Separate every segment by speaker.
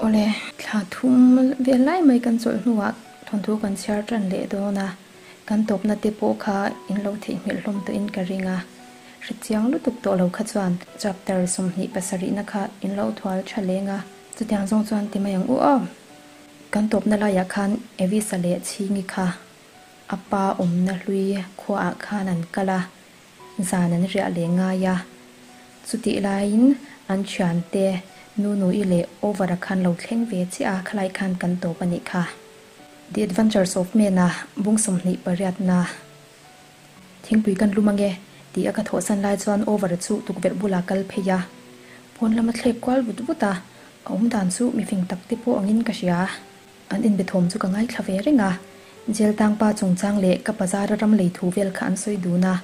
Speaker 1: Awle, thla thum vel lai mai kan chawlh hnuah thawnthu kan chhiar tan leh dawn a, kan tawpna te pawh kha in lo theihnghilh hlawm tawhin ka ring a. Hrechiang lutuk tawh lo kha chuan chapter 27 na kha in lo thual tha leng a, chutiang zawng chuan ti mai ang u aw. Kan tawpna laiah khan Evisa leh Chhingi kha a pa awmna hlui khuaah khan an kal a, zan an riah leh ngai a. Chutih laiin an thiante Nunui leh Over-a khan lo thleng ve chiah a, khalai khan kan tawp a nih kha. The Adventures of Man-a bung 28na thingpui kan lum ange tih a ka thawhsan lai chuan Over-a chu tukverh bulah kal phei a, pawn lama thlek kual vut vut a, a awm dan chu mifing tak te pawh angin ka hria. An inbe thawm chu ka ngaithla ve reng a, Jail tangpa chungchang leh ka bazar-a ram lei thu vel kha an sawi dun a.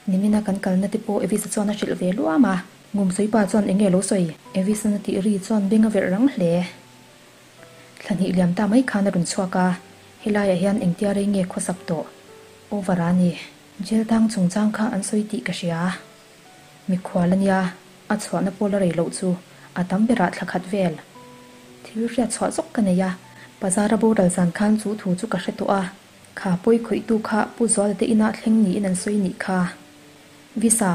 Speaker 1: Nimina kan kalna te pawh Evisa chuan a hrilh ve luam a. Ngumsawipa chuan eng nge lo sawi? Evisan a tih ri chuan beng a verh rang hle. Thla hnih liam ta mai khan a rawn chhuak a, helaiah hian engtia rei nge khawsak tawh? Over a ni. Jail tang chungchang kha an sawi tih ka hria. Mikhual a nia, a chhuahna pawh la rei loh chu a tam berah thla khat vel. Thil hriat chhuah zawk ka nei a, bazar a boral zan khan chu thu chu ka hre tawh a, kha pawi khawihtu kha Pu Zuala te inah thleng niin an sawi nih kha. Visa,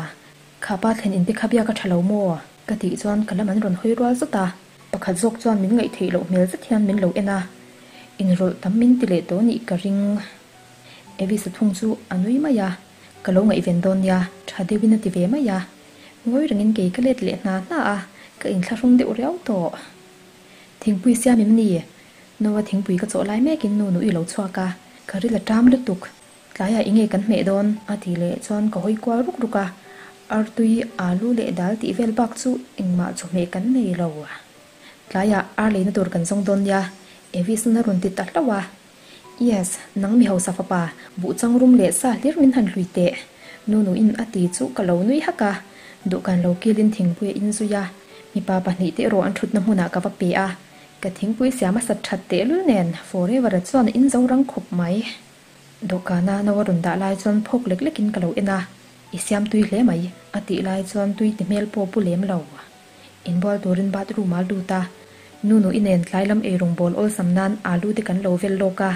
Speaker 1: kha pa thlen inte kha biak a tha lo maw? Ka tih chuan ka lam an rawn hawi rual zut a, pakhat zawk chuan min ngaihtheih loh hmel zet hian min lo en a, inrawlh tam min ti leh tawh nih ka ring. Evisa thung chu a nui mai a. Ka lo ngaihven dawn nia, tha deuhin a ti ve mai a. Ngawi rengin kei ka let leh hna hna a, ka inthlahrung deuh riau tawh. Thingpui siam em ni? Noa thingpui ka chawh lai mekin nu nui lo chhuak a, ka ril a ṭam lutuk. Tlaiah i nge kan hmeh dawn? A ti leh chuan ka hawi kual ruk ruk a, artui, alu leh dal tih vel bak chu engmah chawhmeh kan nei lo. Tlaiah ar leina tur kan zawng dawn nia, Evis-in a rawn ti ta hlauh a. Yes, nang mi hausa fapa, buh chang rum leh sa hlir min han hlui teh. Nunuin a ti chu ka lo nui hak a, dawhkan lo kilin thingpui a inzui a, mipa pahnihte erawh an thutna hmunah ka va pe a, ka thingpui siam a sat that tehlul nen Forever-a chuan a inzo rang khawp mai. Dawhkana no a rawn dah lai chuan phawk lek lekin ka lo en a, I siam tui hle mai, a tih lai chuan tui ti hmel pawh pu lem lo. Inbual turin bathroom ah lut a, Nunu i nen tlai lam eirawng bawl awlsam nan alu te kan lo vel lawk a,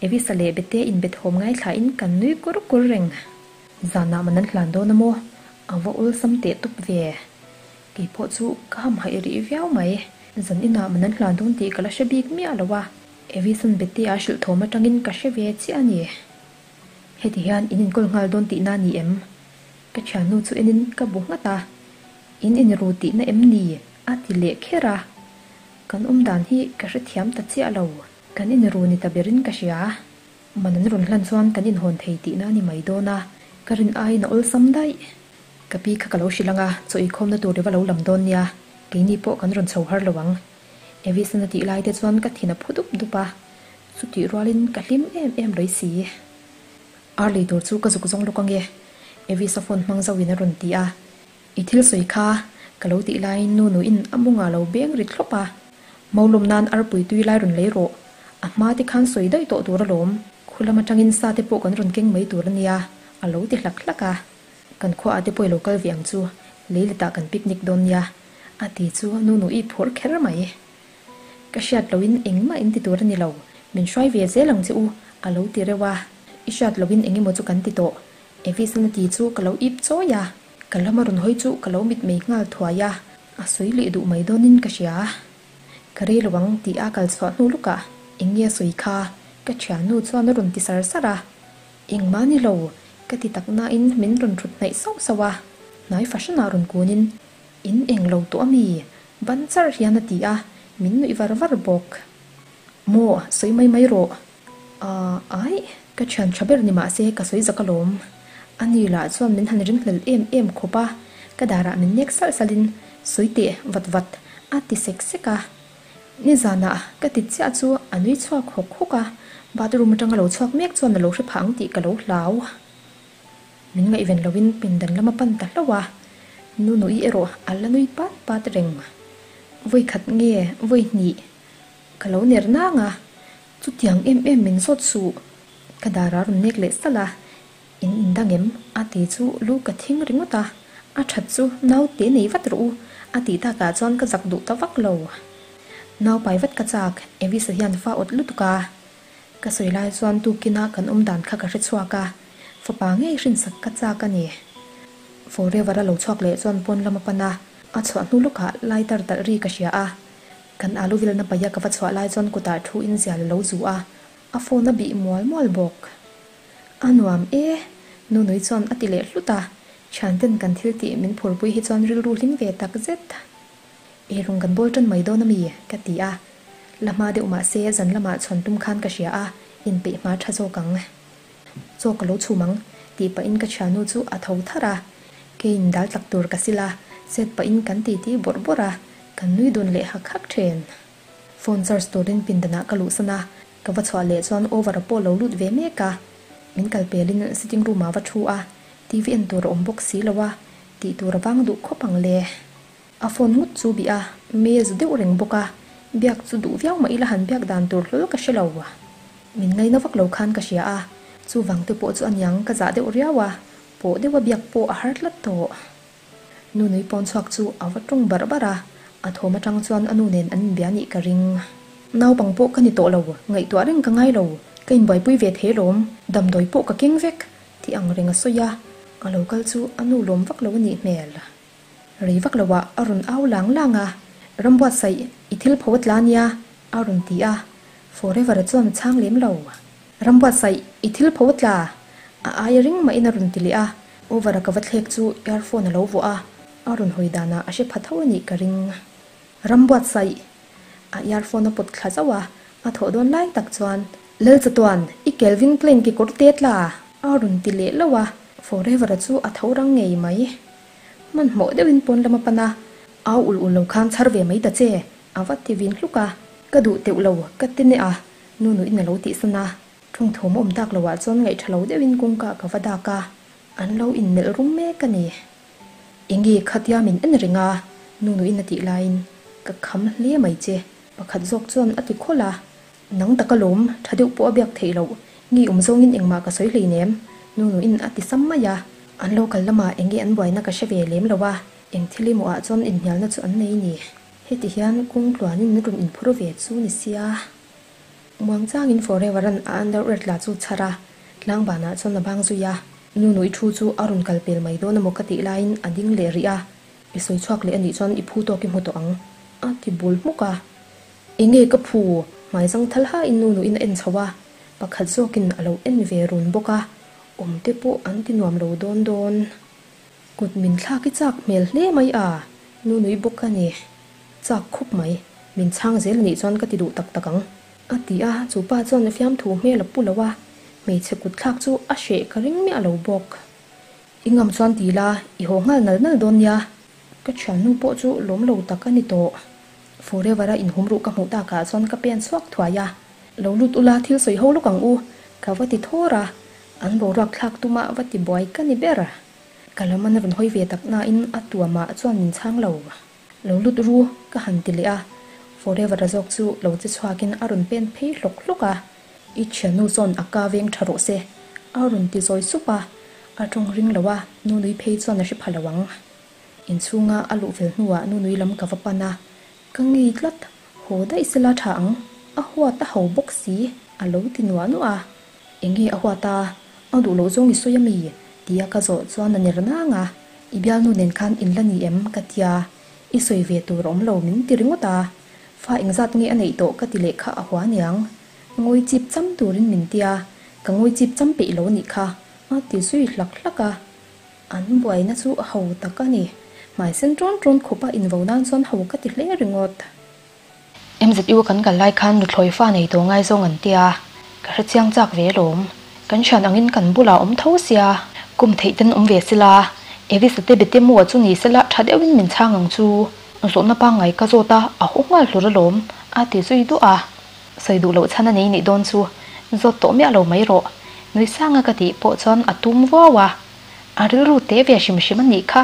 Speaker 1: Evisa leh Bete in bet hawm ngaithlain kan nui kur kur reng. Zanah man an hlan dawn a maw? A va awlsam teh tup ve. Kei pawh chu ka hamhaih rih viau mai. Zan inah man an hlan dawn tih ka la hre bik miah lo a, Evisan Bete a hrilh thawm atangin ka hre ve chiah a ni. Heti hian in inkawl nghal dawn tihna a ni em? Ka thiannu chu enin ka bu nghat a. In inru tihna em ni? a ti leh kher a. Kan awm dan hi ka hrethiam ta chiah lo. Kan inru ni ta berin ka hria. Man an rawn hlan chuan kan inhawn thei tihna a ni mai dawn a, ka rin aiin a awlsam daih. Ka pi kha ka lo hrilh ang a, chaw eikhawmna tur i va lo lam dawn nia, keini pawh kan rawn chho har lo ang. Evis-an a tih lai te chuan ka thin a phu dup dup a, chutih rualin ka hlim em em lawi si. Ar lei tur chu ka zuk zawng lawk ange, Evis-a phone hmang zauhin a rawn ti a. I thil sawi kha ka lo tih laiin nu nuin a mawngah lo beng ri thlawp a, Maulawm nan arpui tui lai rawn lei rawh, a hma te khan sawi daih tawh tur alawm, khu lam atangin sa te pawh kan rawn keng mai tur a nia, a lo ti hlak hlak a. Kan khuaah te pawh i lo kal ve ang chu, lei letah kan picnic dawn nia, a ti chu nu nui phur kher mai. Ka hriat loin engmah in ti tur a ni lo, min hruai ve zel ang che u, a lo ti reuh a, I hriat loin eng emaw chu kan ti tawh, Evis-an a ti chu ka lo ip chawi a. Ka lama rawn hawi chu ka lo mitmei nghal thuai a, a sawi leh duh mai dawnin ka hria. Ka rei lo ang tih a kal chhuah hnu lukah eng nge a sawi kha? Ka thiannu chuan a rawn ti sar sar a. Engmah ni lo, ka ti tak nain min rawn thut hnaih sauh sauh a, hnai fahranah rawn kunin, In eng lo tawh a mi? Ban char hian a ti a, min nuih var var bawk. Maw, sawi mai mai rawh. Ahh, aih, ka thian tha ber ni mahse ka sawi zak alawm. A ni lah chuan min han ringhlel em em khawp a, ka darah min nek salh salhin, Sawi teh, vat vat, a ti sek sek a. Nizanah ka ti chiah chu a nui chhuak hawk hawk a, bathroom atanga lo chhuak mek chuan a lo hre phah ang tih ka lo hlau. Min ngaihven loin pindan lam a pan ta hlauh a, Nunui erawh a la nui pat pat reng. Vawi khat nge, vawi hnih ka lo ner nang a. Chutiang em em min zawt suh, ka dar a rawn nek leh salh a, In indang em? a ti chu lu ka thing ringawt a, a that chu naute nei vat rawh u, a tih takah chuan ka zak duh ta vak lo. Nau pai vat ka chak, Evis-a hian fa awt lutuk a. Ka sawi lai chuan tukina kan awm dan kha ka hre chhuak a, fapa ngei hrinsak ka chak a ni. Forever-a lo chhuak leh chuan pawn lam a pan a, a chhuah hnu lawkah lighter talh ri ka hria a. Kan alu vilna paia ka va chhuah lai chuan kutah thu in zial a lo zu a, a phone a bih mual mual bawk. A nuam e! Nunui chuan a ti leh hlut a, thianten kan thil tih min phurpui hi chuan rilru hlim ve tak zet. Eirawng kan bawl tan mai dawn a mi? ka ti a. La hma deuh mah se zan lamah chhawn tum khan ka hria a, inpeih hma tha zawk ang. Chaw ka lo chhum ang, tih pahin ka thiannu chu a tho tharh a. Keiin dal tlak tur ka sil a, chet pahin kan titi bawrh bawrh a, kan nui dun leh hak hak thin. Phone charge turin pindanah ka luhsan a, ka va chhuah leh chuan over a pawh lo lut ve mek a. Min kal pelin sitting room ah va thu a, TV en tur a awm bawk si lo a, tih tur a vang duh khawp ang le. A phone ngut chu bih a, mail zu deuh reng bawk a, biak chu duh viau mah ila han biak dan tur hlawl ka hre lo. Min ngaina vak lo khan ka hria a, chuvang te pawh chu aniang ka zah deuh riau a, pawh deuha biak pawh a har tlat tawh. Nunui pawn chhuak chu a va tawng barh barh a, a thawm atang chuan a nu nen an inbia nih ka ring. Naupang pawh ka ni tawh lo, ngaihtuah reng ka ngai lo, ka inbuaipui ve thei alawm, damdawi pawh ka keng vek, tih ang reng a sawi a, a lo kal chu a nu lawm vak lo a nih hmel. Rei vak lo ah a rawn au lang lang a, Rambuatsaih, i thil pho a tla nia, a rawn ti a, Forever-a chuan a chhang lem lo. Rambuatsaih, i thil pho a tla! A aia ring mahin a rawn ti leh a, Over-a ka va thlek chu earphone a lo vuah a, a rawn hawi danah a hre pha tho a nih ka ring. Rambuatsaih! A earphone a pawt thla zauh a, a thawh dawn lai tak chuan, Lalchatuan, i Calvin Klein kekawr te tla! A rawn ti leh loh a, Forever-a chu a tho rang ngei mai. Hmanhmawh deuhin pawn lam a pan a, au ul ul lo khan chhar ve mai ta che, a va ti vin hluk a, ka duh teuh lo, ka ti neh a, nu nuin a lo tihsan a, thawngthawm a awm tak loah chuan ngaihṭha lo deuhin kawngka ka va dak a, an lo inmelh rum mek a ni. Enge khatia min en reng a, nu nuin a tih laiin, ka kham hle mai che, pakhat zawk chuan a ti khawlh a, Nang tak alawm, tha deuh pawh a biak theih loh, nge awm zawngin engmah ka sawi hleinem, Nunuin a ti sam mai a. An lo kal lamah enge an buaina ka hre ve lem lo a, eng thil emaw ah chuan inhnialna chu an nei ni. Heti hian kawng tluanin rawn inphur ve chu ni sia. Muangchangin Forever-a'n a underwear tla chu chhar a, tlangbanah chuan a bang zui a. Nunui thu chu a rawn kal pel mai dawn emaw ka tih laiin a ding leh rih a, i sawi chhuak leh anih chuan i phu tawk i hmu tawh ang, a ti bul hmuk a. Enge ka phu? Hmai zang thal hain nu nuin a en chho a, pakhat zawkin a lo en ve run bawk a, awm te pawh an ti nuam lo dawn dawn. Kut min thlak i chak hmel hle mai a, nu nui bawk a ni. Chak khawp mai, min chhang zel anih chuan ka ti duh tak tak ang. A ti a, chu pa chuan fiamthu hmel a pu lo a, hmeichhe kut thlak chu a hreh ka ring miah lo bawk. I ngam chuan ti la, i haw nghal nal nal dawn nia. Ka thiannu pawh chu lawm lo tak a ni tawh. Forever-a inhum ruh ka hmuh takah chuan ka pen chhuak thuai a, Lo lut ula, thil sawi ho lawk ang u, ka va ti thawr a, an boruak thlak tuma va ti buai ka ni ber. Ka lam an rawn hawi ve tak nain a tuamah chuan min chhang lo. Lo lut ru, ka han ti leh a, Forever-a zawk chu lo che chhuakin a rawn pen phei hlawk hlawk a, I thiannu chuan a ka veng tha rawh se, a rawn ti zawi sup a, a tawng ring lo a, Nunui phei chuan a hre pha lo ang. Inchhunga a luh fel hnuah Nunui lam ka va pan a, ka ngei tlat, haw daih sela tha ang, a huat a ho bawk si, a lo ti nuah nuah a. Enge a huat a, a duh loh zawng i sawi ami? tia ka zawh chuan a ner nang a, i bialnu nen khan in la ni em? ka tia, i sawi ve tur a awm lo min ti ringawt a, fa engzat nge a neih tawh ka ti leh kha a hua niang, ngawi chip cham turin min tia, ka ngawi chip cham peih lo anih kha, a ti zui hlak hlak a. An buaina chu ho tak a ni. Hmai sen ṭawn ṭawn khawpa invo nan chuan ho ka ti hle ringawt. MZU kan kal lai khan nuthlawi fa nei tawh ngai zawng an tia, ka hre chiang chak ve alawm. Kan hrian angin kan bulah awm tho sia, kum theih ten awm ve sela, Evis-a te bete maw chu ni sela ṭha deuhin min chhang ang chu. Zawhna pangngai ka zawt a, a haw nghal hlur alawm, a ti zui duah a. Sawi duh loh chhan a nei nih dawn chu zawt tawh miah lo mai rawh. Nui sanga ka tih pawh chuan a tum vuau a. A rilru teh ve hrim hrim a nih kha,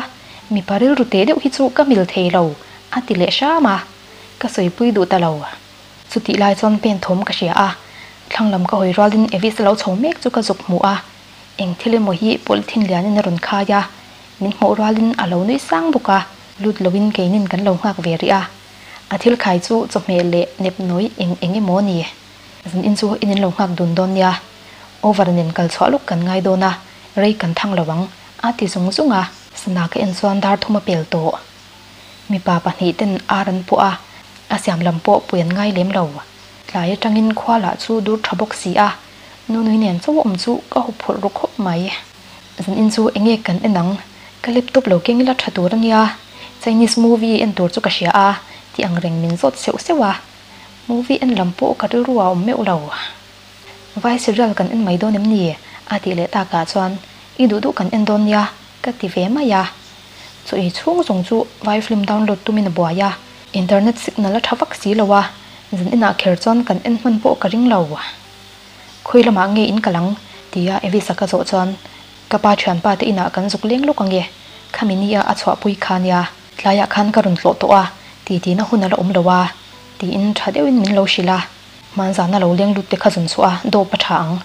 Speaker 1: mipa rilru teh deuh hi chu ka mil thei lo, a ti leh hram a. Ka sawipui duh ta lo. Chutih lai chuan pen thawm ka hria a, thlang lam ka hawi rualin Evis a lo chho mek chu ka zuk hmu a. Eng thil emaw hi polythene lianin a rawn khai a, min hmuh rualin a lo nui sang bawk a, lut loin keinin kan lo nghak ve rih a. A thil khai chu chawhmeh leh nepnawi eng eng emaw a ni. Zan in chu in in lo nghak dun dawn nia. Over nen kal chhuah lawk kan ngai dawn a, rei kan thang lo ang, a ti zung zung a. Sana ka en chuan dar thum a pel tawh. Mipa pahnih ten ar an pawh a, a siam lam pawh pui an ngai lem lo. Tlai atangin khua lah chu dur tha bawk si a, Nunui nen chaw awm chu ka huphurh ru khawp mai. Zan in chu enge kan en ang? Ka laptop lo keng ila tha tur a nia, Chinese movie en tur chu ka hria a, tih ang reng min zawt seuh seuh a. Movie en lam pawh ka rilru a awm meuh lo. Vai serial kan en mai dawn em ni? A tih leh takah chuan I duh duh kan en dawn nia ka ti ve mai a. Chaw ei chhung zawng chu vai film download tumin a buai a, internet signal a tha vak si lo a, zan inah kher chuan kan en hman pawh ka ring lo. Khawi lamah nge in kal ang? tia Elisa ka zawh chuan ka pa thianpa te inah kan zuk leng lawk ange, khami nia a chhuahpui kha nia, tlaiah khan ka rawn tlawh tawh a, titi na hun a la awm lo a, tiin tha deuhin min lo hrilh a. Hmanzana lo leng lut te kha zawn chhuah a dawp a tha ang,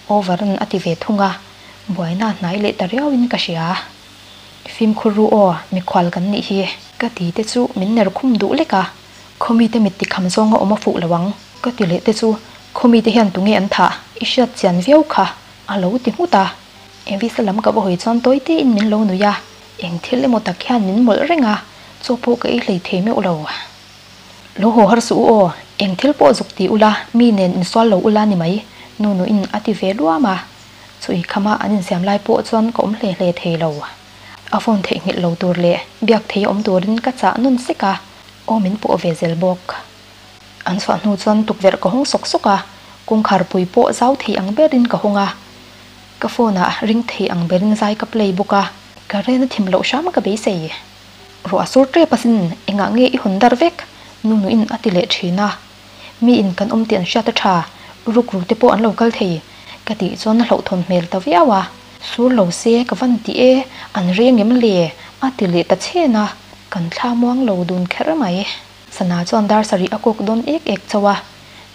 Speaker 1: over an a ti ve thung a, buaina a hnai leh ta riauin ka hria. Fimkhur ru aw, mikhual kan nih hi. Ka ti te chu min ner khum duh lek a, khawmi te mit tikham zawnga awm a fuh lo ang. Ka ti leh te chu khawmi te hian tunge an thah i hriat chian viau kha a lo ti nghut a. Evisa lam ka va hawi chuan tawi tein min lo nui a, eng thil emaw tak hian min mawlh reng a, chaw pawh ka ei hlei thei meuh lo. Lo haw har suh u aw, eng thil pawh zuk ti ula, mi nen insual lo ula ni mai, Nunuin a ti ve luam a. Chu ikhama an insiam lai pawh chuan ka awm hle hle thei lo. A phone theihnghilh lo tur leh biak thei a awm turin ka chah nawn sek a, aw min pawh ve zel bawk. An chhuah hnu chuan tukverh ka hawng sawk sawk a, kawngkhar pui pawh zau thei ang berin ka hawng a. Ka phone ah ring thei ang berin zai ka play bawk a, ka ren a thim loh hram ka beisei. Ruah sur tep asin, engah nge i hawn dar vek? Nunuin a ti leh thin a. Mi in kan awm tih an hriat a tha, rukru te pawh an lo kal thei ka tih chuan a hlauhthawn hmel ta viau a. Sur lo se ka van ti e, an reng em le? a ti leh ta chhen a, kan thla muang lo dun kher mai. Sana chuan dar sarih a kawk dawn ek ek chauh a,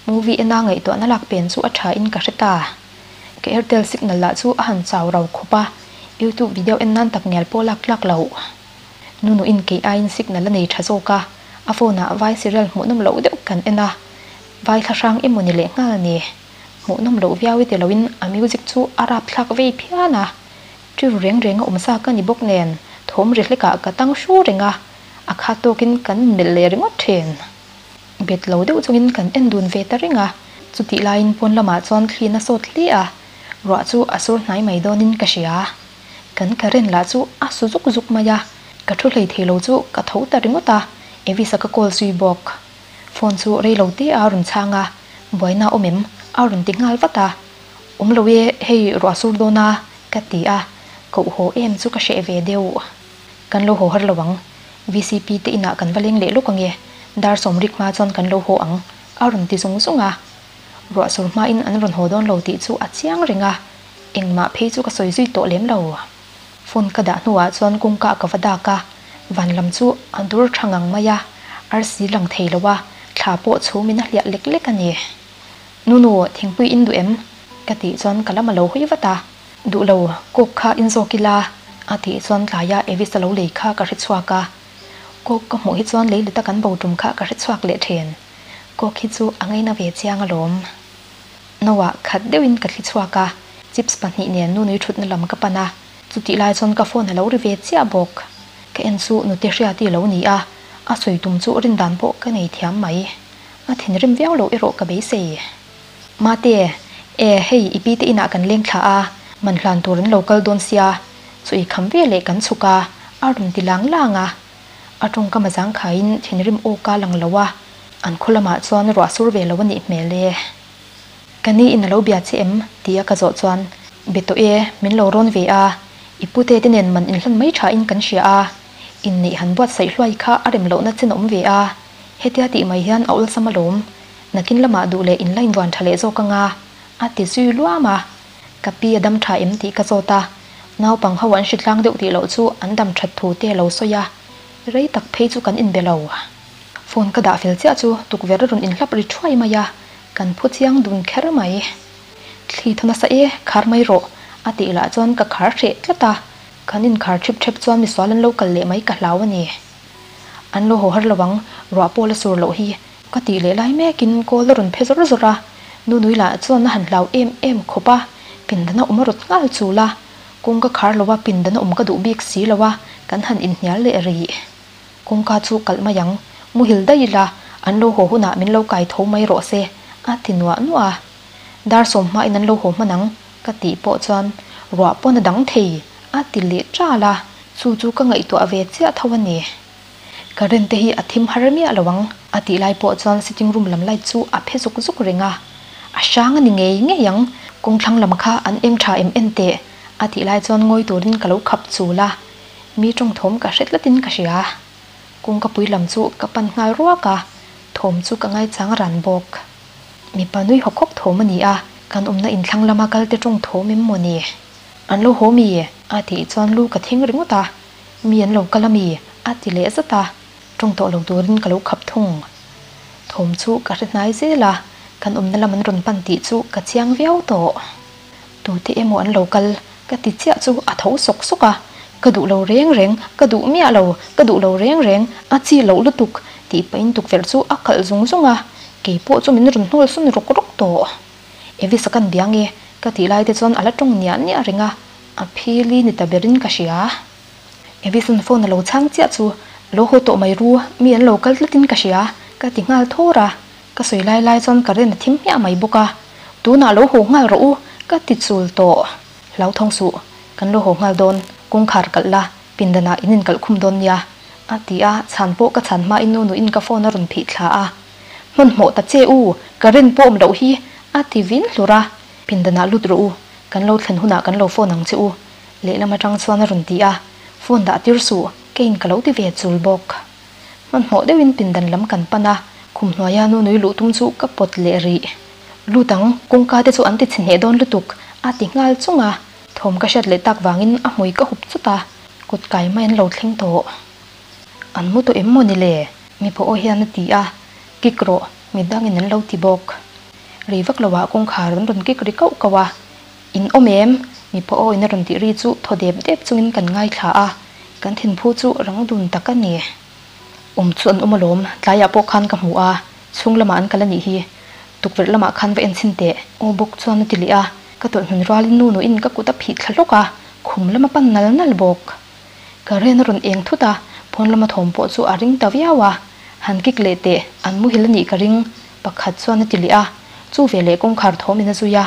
Speaker 1: movie ena ngaihtuahna lak pen chu a tha in ka hre ta. Ka Airtel signal lah chu a han chau rau khawp a, YouTube video en nan tak ngial pawh lak tlak loh. Nunuin kei aiin signal a nei tha zawk a, a phone ah vai serial hmuhnawm loh deuh kan en a, vai thla hrang emaw ni leh nghal ni. Hmuhnawm loh viau i ti loin a music chu a rap thlak vei phian a, ṭiu reng reng a awm sa ka ni bawk nen thawm ri hlekah ka tang hru reng a, a khat tawkin kan inmelh leh ringawt ṭhin. Bet lo deuh chungin kan en dun ve ta reng a, chutih laiin pawn lamah chuan thli na sawt hle a, ruah chu a sur hnai mai dawnin ka hria. Kan current lah chu a su zuk zuk mai a, ka thu hlei thei lo chu ka tho ta ringawt a, Evis-a ka call zui bawk. Phone chu rei lo te a rawn chhang a, buaina awm em? a rawn ti nghal vat a, Awm lo e, hei ruah sur dawn a, ka ti a, koh haw em chu ka hreh ve deuh. Kan lo haw har lo ang. VCP te inah kan va leng leh lawk ange, dar sawmrik hma chuan kan lo haw ang, a rawn ti zung zung a. Ruah sur hmain an rawn haw dawn lo tih chu a chiang reng a, engmah phei chu ka sawi zui tawh lem lo. Phone ka dah hnuah chuan kawngka ka va dak a, van lam chu a dur tha ngang mai a, arsi lang thei lo a, thla pawh chhumin a hliah lek lek a ni. Nunu, thingpui in duh em? ka tih chuan ka lam a lo hawi vat a. Duh lo, coke kha in zawk ila, a tih chuan tlaia Evis a lo lei kha ka hre chhuak a. Coke ka hmuh hi chuan lei leta kan bo tum kha ka hre chhuak leh thin. Coke hi chu a ngaina ve chiang alawm. Noah khat deuhin ka thli chhuak a, chips pahnih nen nunui thutna lam ka pan a, chutih lai chuan ka phone a lo ri ve chiah bawk. Ka en chu nute hriati a lo ni a, a sawi tum chu rindan pawh ka nei thiam mai. A thinrim viau loh erawh ka beisei. Mate, e hei i pi te inah kan leng thla a, man hlan tur an lo kal dawn sia, chu i kham ve leh kan chhuk a, a rawn ti lang lang a. A tawngkam a zangkhaiin thinrim aw ka lang lo a, an khaw lamah chuan ruah sur ve lo a nih hmel e. Ka ni in a lo bia che em? tia ka zawh chuan, Be tawh e, min lo rawn ve a, i pute te nen man inhlan mai thain kan hria a, inneih han buatsaih hluai kha a rem lohna chen a awm ve a, hetia tih mai hian a awlsam alawm. Nakin lamah duh leh in la invuan tha leh zawk anga, a ti zui luam a. Ka pi a dam tha em tih ka zawt a, naupang ho an hritlang deuh tih loh chu an dam that thu te a lo sawi a, rei tak phei chu kan inbe lo. Phone ka dah fel chiah chu tukverh a rawn inhlap ri thuai mai a, kan phu chiang dun kher mai. Thli thaw nasa e, khar mai rawh, a tih lah chuan ka khar hreh tlat a, kan inkhar thip thep chuan misual an lo kal leh mai ka hlau a ni. An lo haw har lo ang, ruah pawh la sur loh hi. Ka tih leh lai mekin kawl a rawn phe zawr zawr a, Nunui lah chuan a han hlau em em khawp a, pindana awm a rawt nghal chul a, kawngka khar lo a pindana awm ka duh bik si lo a, kan han inhnial leh rih. Kawngka chu kalh mai ang, muhil daih ila, an lo haw hunah min lo kai tho mai rawh se, a ti nuah nuah a. Dar sawm hmain an lo haw hman ang, ka tih pawh chuan ruah pawn a dang thei, a ti leh ṭal a, chu chu ka ngaihtuah ve chiah tho a ni. Current te hi a thim har miah lo ang, a tih lai pawh chuan sitting room lam light chu a phe zuk zuk reng a. A hrang a ni ngei ngei ang, kawngthlang lam kha an eng tha em en teh, a tih lai chuan ngawi turin ka lo khap chul a. Mi tawng thawm ka hre tlatin ka hria. Kawngka pui lam chu ka pan nghal ruak a, thawm chu ka ngaichang ran bawk. Mipa nui hawk hawk thawm a ni a, kan awmna inthlang lama kal te tawng thawm em maw ni? An lo haw mi? A tih chuan lu ka thing ringawt a, Mi an lo kal a mi? A ti leh zat a, tawng tawh lo turin ka lo khap thung. Thawm chu ka hre hnai zel a, kan awmna lam an rawn pan tih chu ka chiang viau tawh. Tute emaw an lo kal ka ti chiah chu a tho sawk sawk a, ka duh lo reng reng, ka duh miah lo, ka duh lo reng reng, a chi loh lutuk tih pahin tukverh chu a kalh zung zung a, kei pawh chu min rawn hnawl sawn rawk rawk tawh. Evis a kan biang e ka tih lai te chuan a la tawng niah niah reng a, a phili ni ta berin ka hria. Evis-a'n phone a lo chhang chiah chu lo haw tawh mai ru, mi an lo kal tlatin ka hria ka ti nghal thawr a, ka sawi lai lai chuan current a thim hmiah mai bawk a, tunah lo haw nghal rawh u ka ti chul tawh. Hlauthawng suh, kan lo haw nghal dawn, kawngkhar kalh la, pindanah in inkalh khum dawn nia a ti a, chhan pawh ka chhan hmain nu nuin ka phone a rawn phih thla a. Hmanhmawh ta che u, current pawh awm loh hi a ti vin hlur a, pindanah lut rawh u, kan lo thlen hunah kan lo phone ang che u lehlam atang chuan a rawn ti a, phone dah tir suh, keiin ka lo ti ve chul bawk. Hmanhmawh deuhin pindan lam kan pan a, khum hnuaia nu nui luh tum chu ka pawt leh rih. Lut ang, kawngka te chu an ti chhe hneh dawn lutuk, a ti nghal chung a, thawm ka hriat leh tak vangin a hmui ka hup chawt a, kut kai mai an lo thleng tawh. An mu tawh em maw ni le? Mipa aw hian a ti a, kik rawh, midangin an lo ti bawk. Rei vak loah kawngkhar an rawn kik ri kauh kauh a, In awm em? Mipa aw in a rawn tih ri chu thaw dep dep chungin kan ngaithla a, kan thinphu chu rang dun tak a ni. Awm chu an awm alawm, tlaiah pawh khan ka hmu a, chhung lamah an kal a nih hi. Tukverh lamah khan va en chhin teh. Aw bawk chuan a ti leh a, ka tawlh hnun rualin nu nuin ka kut a phih thla hlawk a, khum lam a pan nal nal bawk. Ka rian a rawn eng thut a, pawn lama thawm pawh chu a ring ta viau a, han kik leh teh, an muhil a nih ka ring, pakhat chuan a ti leh a, chu veleh kawngkhar thawm in a zui a.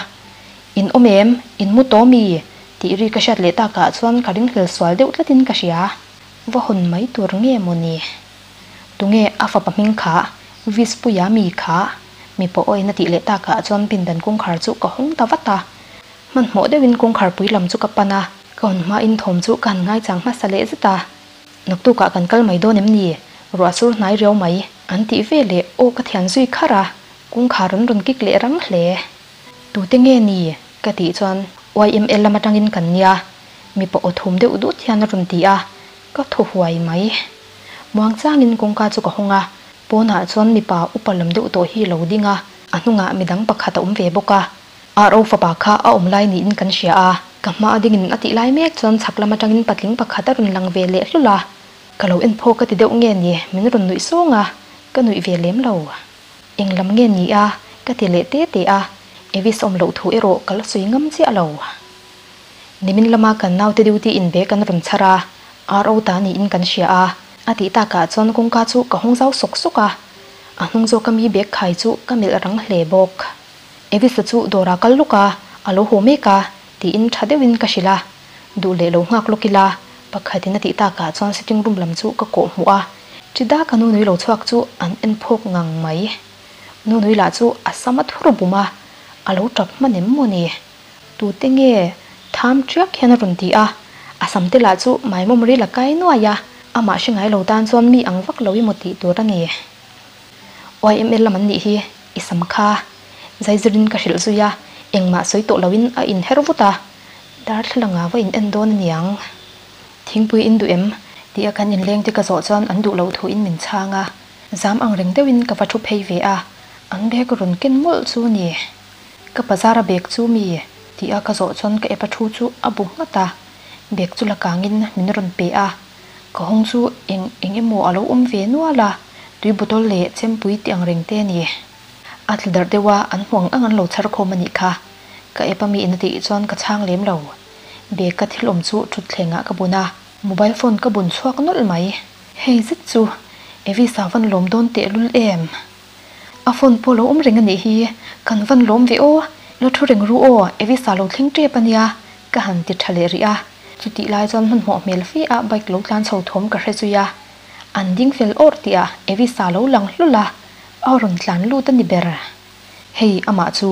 Speaker 1: In awm em? In mu tawh mi? tih ri ka hriat leh takah chuan ka ringhlel sual deuh tlatin ka hria. Va hawn mai tur nge maw ni? Tunge a fapa hming kha? Vispuia mi kha? Mipa awin a tih leh takah chuan pindan kawngkhar chu ka hawng ta vat a. Hmanhmawh deuhin kawngkhar pui lam chu ka pan a, ka hawn hmain thawm chu ka han ngaichang hmasa leh zet a. Naktukah kan kal mai dawn em ni? Ruah sur hnai riau mai. An tih veleh aw ka thian zui kharh a, kawngkhar an rawn kik leh rang hle. Tute nge ni? ka tih chuan YML lam atangin kan nia, mipa aw thum deuh dut hian a rawn ti a, ka thaw huai mai. Muang changin kawngka chu ka hawng a, pawnah chuan mipa upa lam deuh tawh hi lo ding a, a hnungah midang pakhat a awm ve bawk a. RO fapa kha a awm lai niin kan hria a, ka hma a dingin a tih lai mek chuan chhak lam atangin patling pakhat a rawn lang ve leh hlul a, ka lo en phawk ka ti deuh nge ni, min rawn nuih sawng a, ka nuih ve lem lo. Eng lam nge ni a? ka ti leh te te a, Evis awm loh thu erawh ka la sawi ngam chiah lo. Nimin lama kan naute duty in bag an rawn chhar a, RO ta niin kan hria a, a tih takah chuan kawngka chu ka hawng zau sawk sawk a, a hnung zawka mi bag khai chu ka melh rang hle bawk. Evisa chu dawrah kal lawk a, a lo haw mek a, tiin tha deuhin ka hrilh a. Duh leh lo nghak lawk ila, pakhatin a tih takah chuan sitting room lam chu ka kawh hmuh a. Chida ka nunui lo chhuak chu an en phawk ngang mai. Nunui lah chu a sam a thur bum a, a lo tap hman em maw ni? Tute nge? Tham tiak hian a rawn ti a, a sam te lah chu maimawm ril a kai nuai a, amah hre ngai lo tan chuan mi ang vak lo emaw tih tur a ni. YML lam an nih hi i sam kha. Zaizirin ka hrilh zui a, engmah sawi tawh loin a inher vut a, darthlalangah va in en dawn a niang. Thingpui in duh em? tih a kan inleng te ka zawh chuan an duh loh thuin min chhang a, zam ang reng deuhin ka va thu phei ve a, an bag rawn ken mawlh chu ni. Ka bazar a bag chu mi? tih a ka zawh chuan ka app a thu chu a bu nghat a, bag chu la kangin min rawn pe a. Ka hawng chu eng eng emaw a lo awm ve nual a, tui bottle leh chempui tih ang reng te a ni. A tla darh deuh a, an hmu ang ang an lo chhar khawm a nih kha. Ka app a mi in a tih chuan ka chhang lem lo. Bag ka thil awm chu thutthlengah ka bun a, mobile phone ka bun chhuak nawlh mai. Hei zet chu Evis a van lawm dawn tehlul em? A phone pawh lo awm reng a nih hi, kan van lawm ve aw, la thu reng ru aw, Evisa lo thleng tep a nia, ka han ti tha leh rih a. Chutih lai chuan hmanhmawh hmel fe a bike lo tlan chho thawm ka hre zui a, an ding fel awrh tih ah Evisa lo lang hlul a, a rawn tlan lut a ni ber. Hei amah chu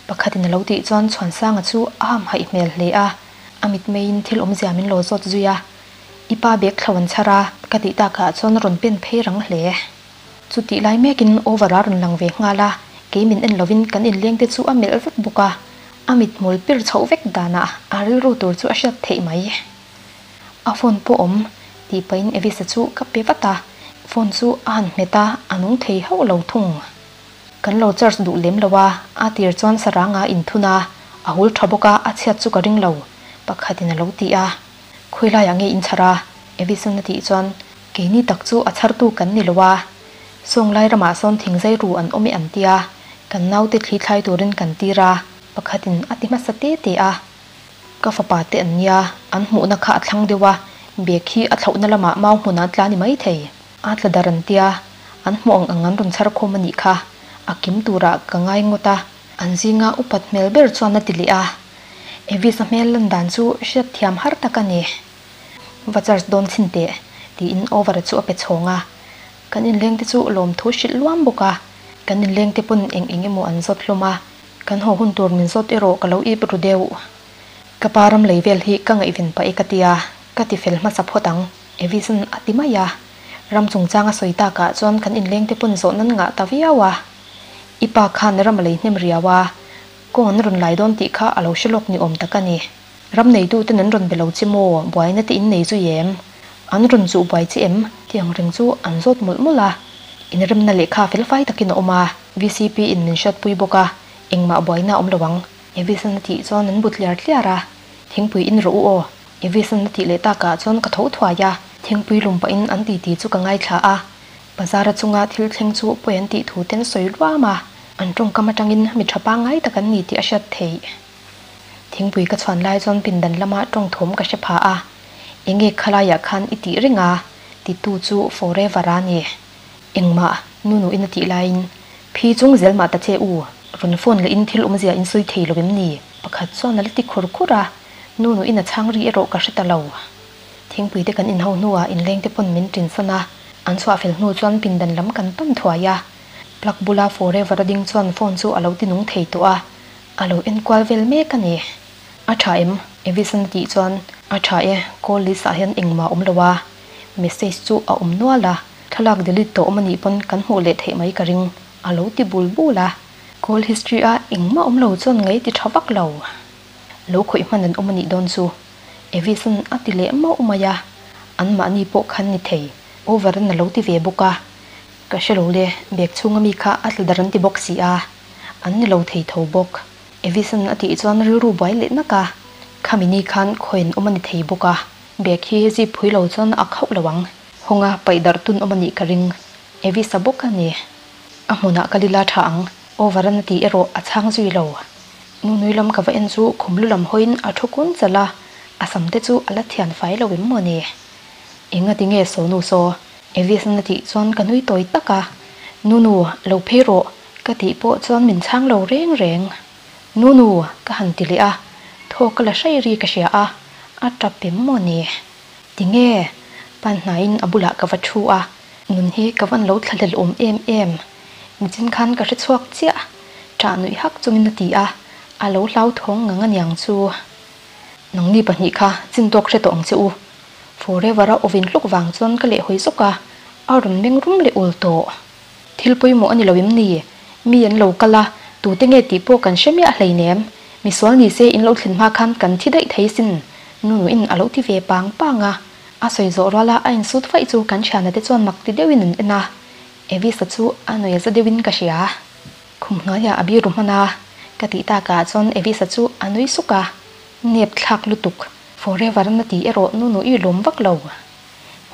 Speaker 1: pakhatin a lo tih chuan Chhuansanga chu a hamhaih hmel hle a, a mitmeiin thil awmzia min lo zawt zui a, I pa bag thlo an chhar a, ka tih takah chuan a rawn pen phei rang hle. Chutih lai mekin over a rawn lang ve nghal a, kei min en lovin kan inleng te chu a melh vek bawk a, a mithmul pir chhoh vek danah a rilru tur chu a hriat theih mai. A phone pawh awm tih pahin Evisa chu ka pe vat a, phone chu a han hmet a, a nung thei hauh lo thung. Kan lo charge duh lem lo a, a tir chuan saranga a inthun a, a hul tha bawk a, a chhiat chu ka ring lo, pakhatin a lo ti a. Khawi laiah nge inchhar a? Evison a tih chuan Keini tak chu a chhartu kan ni lo a, Sawnglai ramah sawn thingzai ru an awm e an tia, kan naute thli thlai turin kan tir a, pakhatin a ti hmasa te te a. Ka fapa te an nia, an hmuhna kha a thlang deuh a, bag hi a thlauhna lamah mau hmunah a tla ni maithei. A tla dar an tia, an hmuh ang ang an rawn chhar khawm a nih kha, a kim turah ka ngai ngawt a. An zinga upat hmel ber chuan a ti leh a, Evis a hmel lan dan chu hriatthiam har tak a ni. Va charge dawn chhin teh, tiin over chu a pe chhawng a. Kan inleng te chu lawmthu hrilh luam bawk a. Kan inleng te pawn eng eng emaw an zawt hlawm a. Kan haw hun tur min zawt erawh ka lo ip ru deuh. Ka pa ram lei vel hi ka ngaihven pah e ka tia, ka ti fel hmasa phawt ang, Evisan a ti mai a. Ram chungchang a sawi takah chuan kan inleng te pawn zawh nan ngah ta viau a. I pa khan ram a lei hnem riau a, kawng an rawn lai dawn tih kha a lo hre lawk ni awm tak a ni. Ram neituten an rawn be lo che maw? Buaina te in nei zui em? An rawn zuh buai che em? Tih ang reng chu an zawt mawlh mawlh a. Inremna lehkha felfai takin a awm a, vcp in min hriatpui bawk a, engmah buaina a awm lo ang. Evisan a tih chuan an bu tliar tliar a, Thingpui in rawh u aw. Evisan a tih leh takah chuan ka tho thuai a, thingpui lum pahin an titi chu ka ngaithla a. Bazar a chunga thil thleng chu pawi an tih thu ten sawi luam a, an tawngkam atangin mi tha pangngai tak an ni tih a hriat theih. Thingpui ka chhuan lai chuan pindan lama tawng thawm ka hre pha a, Enge khalaiah khan i tih reng a? titu chu Forever a ni. Engmah, Nunuin a tih laiin, Phi chung zel mah ta che u, rawn phone leh in thil awmzia in sawi thei lo em ni? Pakhat chuan a la ti khur khur a, Nunuin a chhang ri erawh ka hre ta lo. Thingpui te kan inho hnuah inleng te pawn min tinsan a, an chhuah fel hnu chuan pindan lam kan pan thuai a. Plug bula Forever a ding chuan phone chu a lo ti nung thei tawh a, A lo enkual vel mek a ni. A tha em? Evisan a tih chuan, A tha e, call list ah hian engmah a awm lo a, message chu a awm nual a, thlalak delete tawh awm a nih pawn kan hmuh leh theih mai ka ring, a lo ti bul bul a. Call history a engmah awm lo chuan ngaih ti tha vak lo. Lo khawih hman an awm a nih dawn chu. Evisan a ti leh mauh mai a, anmahni pawh khan ni thei, over in a lo ti ve bawk a. Ka hre lo le, bag chhunga mi kha a tla dar an ti bawk si a. An ni lo thei tho bawk. Evison a tih chuan rilru buai leh nak a, khami ni khan khawiin awm a ni thei bawk a, bag hi zip phui lo chuan a khauh lo ang. Hawnga paih darh tun awm a nih ka ring. Evisa bawk a ni. A hmunah ka lila tha ang. Over an a tih erawh a chhang zui lo. Nunui lam ka va en chu khum lu lam hawiin a thu kun chalh a, a sam te chu a la thian fai lo em maw ni? Enga ti nge Sonu saw? Evison a tih chuan ka nui tawi tak a, Nunu, lo phei rawh. Ka tih pawh chuan min chhang lo reng reng. Nunu, ka han ti leh a, thaw ka la hrai ri ka hria a, a tap em maw ni? Tinge? Pan hnaiin a bulah ka va thu a, nun hi ka van lo thlahlel awm em em. Nichin khan ka hre chhuak chiah, ṭah nuih hak chungin a ti a, a lo hlauthawng ngang aniang chu. Nangni pahnih kha chin tawk hre tawh ang che u. Forever-a awvin hluk vang chuan ka lehhawi zawk a, a rawn meng rum leh ul tawh. Thil pawimawh a ni lo em ni? Mi an lo kal a, tute nge tih pawh kan hre miah hleinem. Misual ni se in lo thlen hma khan kan thi daih thei sin, Nunuin a lo ti ve pang pang a. A sawi zawh ruala a insut faih chu kan thiana te chuan mak ti deuhin an en a. Evisa chu a nuai za deuhin ka hria. Khum hnuaiah a biru hman a, ka tih takah chuan Evisa chu a nui suk a. Nep thlak lutuk, forever na tih erawh Nunu i lawm vak lo.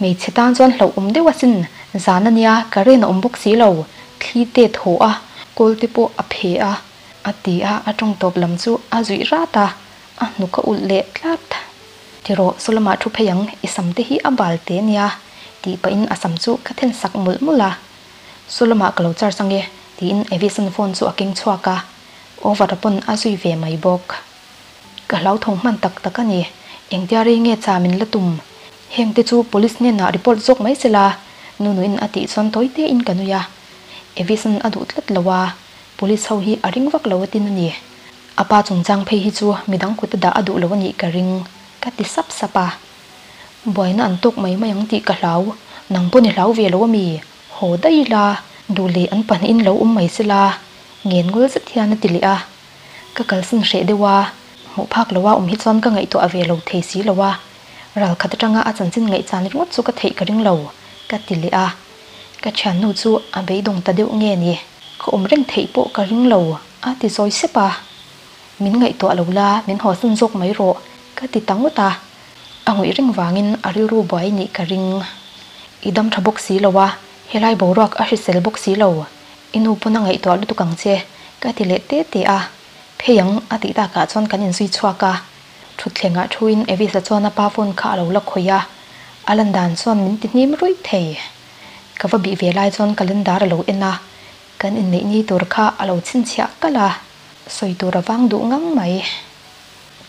Speaker 1: Hmeichhe tan chuan hlauhawm deuh asin, zan a nia, current a awm bawk si lo, thli te thaw a, kawl te pawh a phe a, a ti a, a tawng tawp lam chu a zuih rat a, a hnuk a ulh leh tlat. Ti rawh, saw lamah thu phei ang, i sam te hi a bal teh nia, tih pahin a sam chu ka then sak mawlh mawlh a. Saw lamah ka lo charge ange, tiin Evison phone chu a keng chhuak a, over a pawn a zui ve mai bawk. Ka hlauthawng hman tak tak a ni. Engtia rei nge cha min la tum? Heng te chu police hnenah report zawk mai sela, Nunuin a tih chuan tawi te in ka nui a. Evison a duh tlat lo a, police ho hi a ring vak lo atin a ni. A pa chungchang phei hi chu midang kut a dah a duh lo a nih ka ring, ka ti sap sap a. Buaina an tawk mai mai ang tih ka hlau, nang pawn i hlau ve lo a mi? Haw daih ila, duh leh an pahnihin lo awm mai sela, ngen ngul zet hian a ti leh a. Ka kalsan hreh deuh a, hmuh phak lo a awm hi chuan ka ngaihtuah ve lo thei si lo a, ral khat atanga a chanchin ngaihchan ringawt chu ka theih ka ring lo, ka ti leh a. Ka thiannu chu a beidawng ta deuh nge ni? Ka awm reng theih pawh ka ring lo, a ti zawi sep a. Min ngaihtuah lo la, min hawsan zawk mai rawh, ka ti ta ngawt a. A ngawih reng vangin a rilru buai nih ka ring. I dam tha bawk si lo a, helai boruak a hrisel bawk si lo. I nu pawn a ngaihtuah lutuk ang che, ka ti leh te te a. Phei ang, a tih takah chuan kan inzui chhuak a. Thutthlengah thuin Evis-a chuan a pa phone kha a lo la khawih a, a lan dan chuan min ti hnim ruih thei. Ka va bih ve lai chuan calendar a lo en a, kan inneih ni tur kha a lo chhinchhiah kalh a, sawi tur a vang duh ngang mai.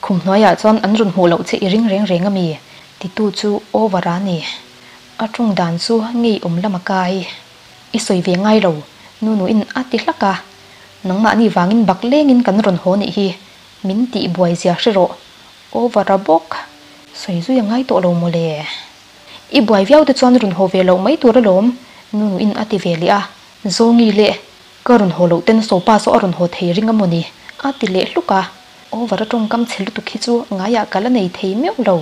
Speaker 1: Khum hnuaiah chuan an rawn hmuh loh che i ring reng reng a mi? Titu chu over a ni. A ṭawng dan chu ngeiawm lam a kai. I sawi ve ngai lo, Nunuin a ti hlak a. Nangmahni vangin bak lengin kan rawn haw nih hi, min tih buai zia hre rawh. Over a bawk. Sawi zui a ngai tawh lo maw le? I buai viau te chuan rawn haw ve loh mai tur alawm, Nunuin a ti ve leh a. Zawngi leh ka rawn haw loh ten sopa saw a rawn haw thei ring a maw ni? A ti leh hluk a. Over a tawngkam chhe lutuk hi chu ngaiah ka la nei thei meuh lo.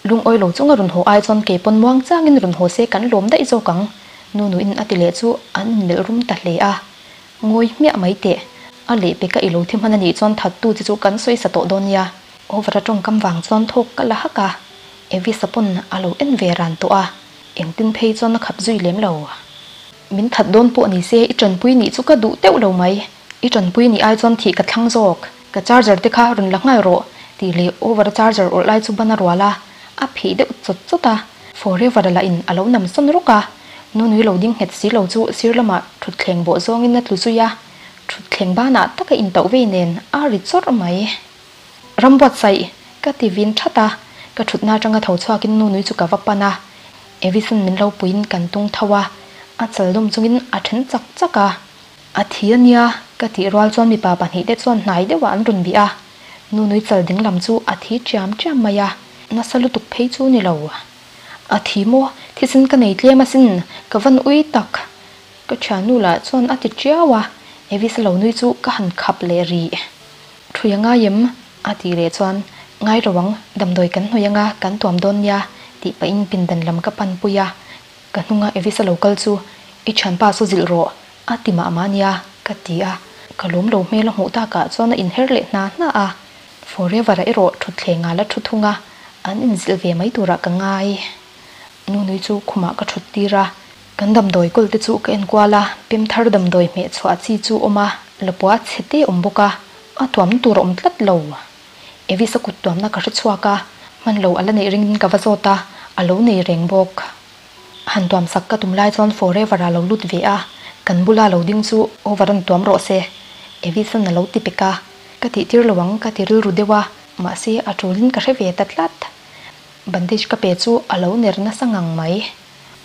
Speaker 1: Lungawi lo chunga rawn haw ai chuan kei pawn muang changin rawn haw se kan lawm daih zawk ang, Nunuin a ti leh chu an inmelh rum ta hle a. Ngawi hmiah mai teh, a lehpeka i lo thi hman a nih chuan thattu che chu kan sawi sa tawh dawn nia. Over a tawngkam vang chuan thawk ka la hak a, Evisa pawn a lo en ve ran tawh a, engtin phei chuan a khap zui lem lo. Min that dawn pawh ni se i tanpui nih chu ka duh teuh lo mai, i tanpui nih ai chuan thih ka thlang zawk. Ka charger te kha rawn la nghal rawh tih leh over charger awrh lai chu ban a rual a, a phih deuh chawt chawt a, forever lah in a lo nam sawn rawk a, nunui lo ding nghet si lo chu sir lamah thutthleng bawh zawngin a tlu zui a, thutthleng banah taka intauh vei nen a ri chawrh mai. Ram buatsaih ka ti vin that a, ka thutna atanga tho chhuakin nunui chu ka va pan a, Evison min lo puiin kan tung tho a, a chal dawm chungin a then chak chak a. A thi a nia, ka tih rual chuan mipa pahnihte chuan hnai deuhah an rawn bih a, Nunui chal ding lam chu a thi ṭiam ṭiam mai a, nasa lutuk phei chu ni lo. A thi maw? Thisen ka nei tlem asin, ka van ui tak! Ka ṭhiannu lah chuan a ti ṭiau a, Evis lo nui chu ka han khap leh rih. Ṭhui a ngai em? A tih leh chuan, Ngai ro ang, damdawi kan hnawih anga kan tuam dawn nia, tih pahin pindan lam ka panpui a, Ka hnunga Evis a lo kal chu i thianpa saw zilh rawh a ti mah mah nia ka ti a, ka lawm lo hmel a hmuh takah chuan a inher leh hna hna a, Forever-a erawh thutthlengah la thu thung a, an inzilh ve mai turah ka ngai. Nunui chu khumah ka thut tir a, kan damdawi kawl te chu ka enkual a, pemthar damdawi hmeh chhuah chi chu awm a, lapua chhe te awm bawk a, a tuamna tur a awm tlat lo. Evis a kut tuamna ka hre chhuak a, hman lo a la neih ringin ka va zawt a, a lo nei reng bawk. Han tuam sak ka tum lai chuan Forever a lo lut ve a, kan bula lo ding chu over an tuam rawh se, Evis-an a lo ti pek a, ka tih tir lo ang ka ti rilru deuh a, mahse a tulin ka hre ve ta tlat. Bandage ka pe chu a lo ner nasa ngang mai.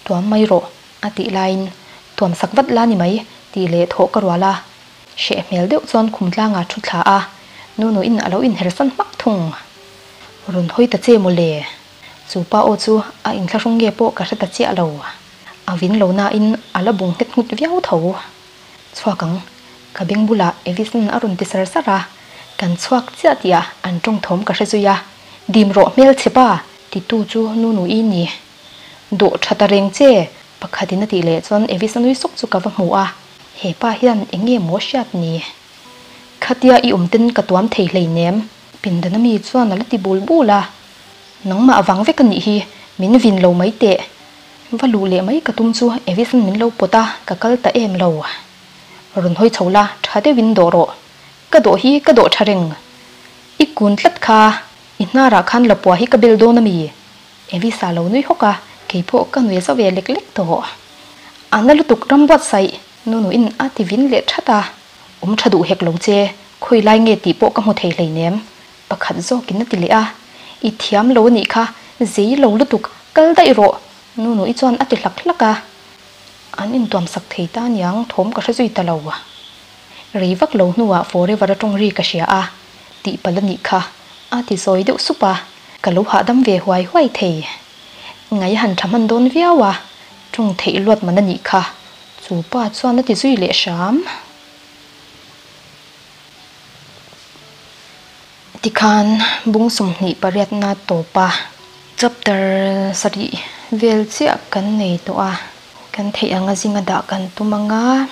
Speaker 1: Tuam mai rawh a tih laiin tuam sak vat la ni mai tih leh thawh ka rual a, Hreh hmel deuh chuan khum tlangah thu thla a, Nunuin a lo inhersan hmak thung. Rawn hawi ta che maw le? Chu pa aw chu a inthlahrung nge pawh ka hre ta chiah lo. A vin lo nain a la bung nghet nghut viau tho. Chhuak ang, ka beng bulah Evison a rawn ti sar sar a, kan chhuak chiah tihah an tawng thawm ka hre zui a, Dim rawh hmel chhe pa! Titu chu Nunui ni. Dawh tha ta reng che! Pakhatin a tih leh chuan Evis a nui suk chu ka va hmu a. He pa hian eng nge maw hriat ni? Khatia i awm ten ka tuam thei hleinem. Pindana mi chuan a la ti bul bul a. Nangmah vang vek a nih hi. Min vin lo mai teh. Va luh leh mai ka tum chu Evis-a'n min lo pawt a, ka kal ta em lo. Rawn hawi chho la, tha deuhin dawh rawh. Ka dawh hi ka dawh tha reng. I kun tlat kha, i hnarah khan lapua hi ka bel dawn a mi? Evisa lo nui hawk a, keipawh ka nui zauh ve lek lek tawh. A na lutuk ram buatsaih, Nunuin a ti vin leh that a. Awm tha duh hek lo che, khawi lai nge tih pawh ka hmu thei hleinem, pakhat zawkin a ti leh a. I thiam lo a nih kha, zei lo lutuk, kal daih rawh, Nunui chuan a ti hlak hlak a. An intuam sak thei ta aniang thawm ka hre zui ta lo. Rei vak lo hnuah Forever a tawng ri ka hria a, tih palh a nih kha, a ti zawi deuh sup a, ka lo hahdam ve huai huai thei. Ngai a han tha hman dawn viau a, tawng theih luat man a nih kha, chu pa chuan a ti zui leh hram. Tikhan bung 28na tawp a, chapter sarih vel chiah kan nei tawh a, kan theih anga zinga dah kan tum anga.